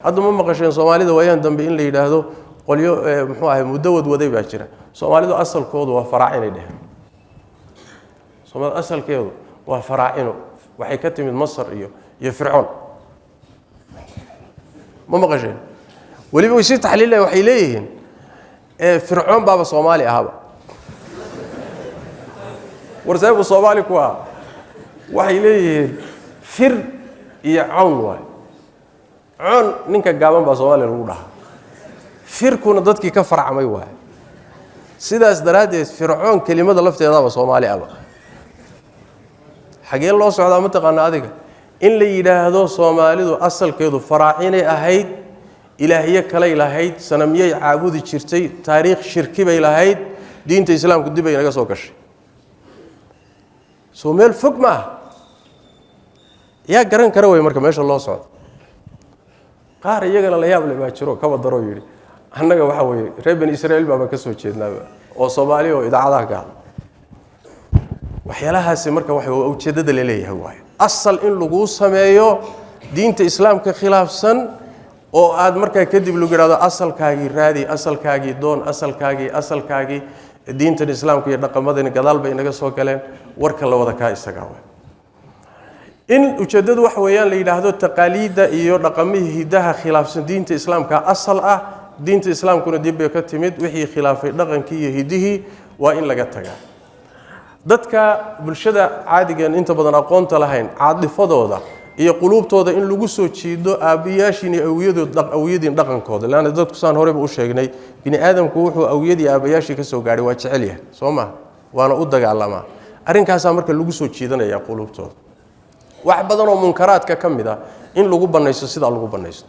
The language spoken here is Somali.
Hadda ma maqasheen Soomaalida waayaan dambe in la yidhaahdo qolyo muxuu ahay muddo wadwaday baa jira, Soomaalidu asalkoodu waa faraacinay dheheen. Soomaalida asalkeedu waa faraacino, waxay ka timid Masar iyo Fircoon. Ma maqasheen? Weliba way sii taxliilaya, waxay leeyihiin Fircoon baaba Soomaali ahaba. Warseebu Soomaali ku ah? Waxay leeyihiin fir iyo cown waay. Coon ninka gaaban baa Soomaaliya lagu dhahaa, firkuna dadkii ka farcamay waay. Sidaas daraaddeed Fircoon kelimada lafteedaaba Soomaali aba. Xagee loo socdaa ma taqaana adiga? In la yidhaahdo Soomaalidu asalkeedu faraacinay ahayd, ilaahyo kalay lahayd, sanamyay caabudi jirtay, taariikh shirki bay lahayd, diinta Islaamku dib ay naga soo gashay. Soo meel fog ma aha? Yaa garan kara wey marka meesha loo socdo? Qaar iyagana la yaab le baa jiro, kaba daroo yidhi annaga waxaa weeye reer Bani Israiil baaba ka soo jeednaaba oo Soomaaliya oo idaacadaha ka hadla. Waxyaalahaasi marka waxa ujeeddada la leeyahay waayo asal in laguu sameeyo diinta Islaamka khilaafsan, oo aad markaa kadib lagu yidhahdo asalkaagii raadi, asalkaagii doon, asalkaagii diintan Islaamka iyo dhaqamadani gadaal bay inaga soo galeen. Warka la wada kaa isagaa waay. In ujeeddadu waxa weeyaan la yidhaahdo taqaaliidda iyo dhaqamihii hidaha khilaafsan diinta Islaamka asal ah, diinta Islaamkuna dib bay ka timid, wixii khilaafay dhaqankii iyo hidihii waa in laga tagaa. Dadka bulshada caadigan inta badan aqoonta lahayn, caadifadooda iyo quluubtooda in lagu soo jiido aabbayaashiin iyo awiyadood, awiyadiin dhaqankooda. Leanna dadku, saan horeyba u sheegnay, bini aadamku wuxuu awiyadii aabbayaashii ka soo gaadhay waa jecel yahay, soo maha? Waana u dagaalamaa. Arrinkaasaa marka lagu soo jiidanaya quluubtooda. Wax badan oo munkaraadka ka mid ah in lagu bannaysto, sidaa lagu bannaysto.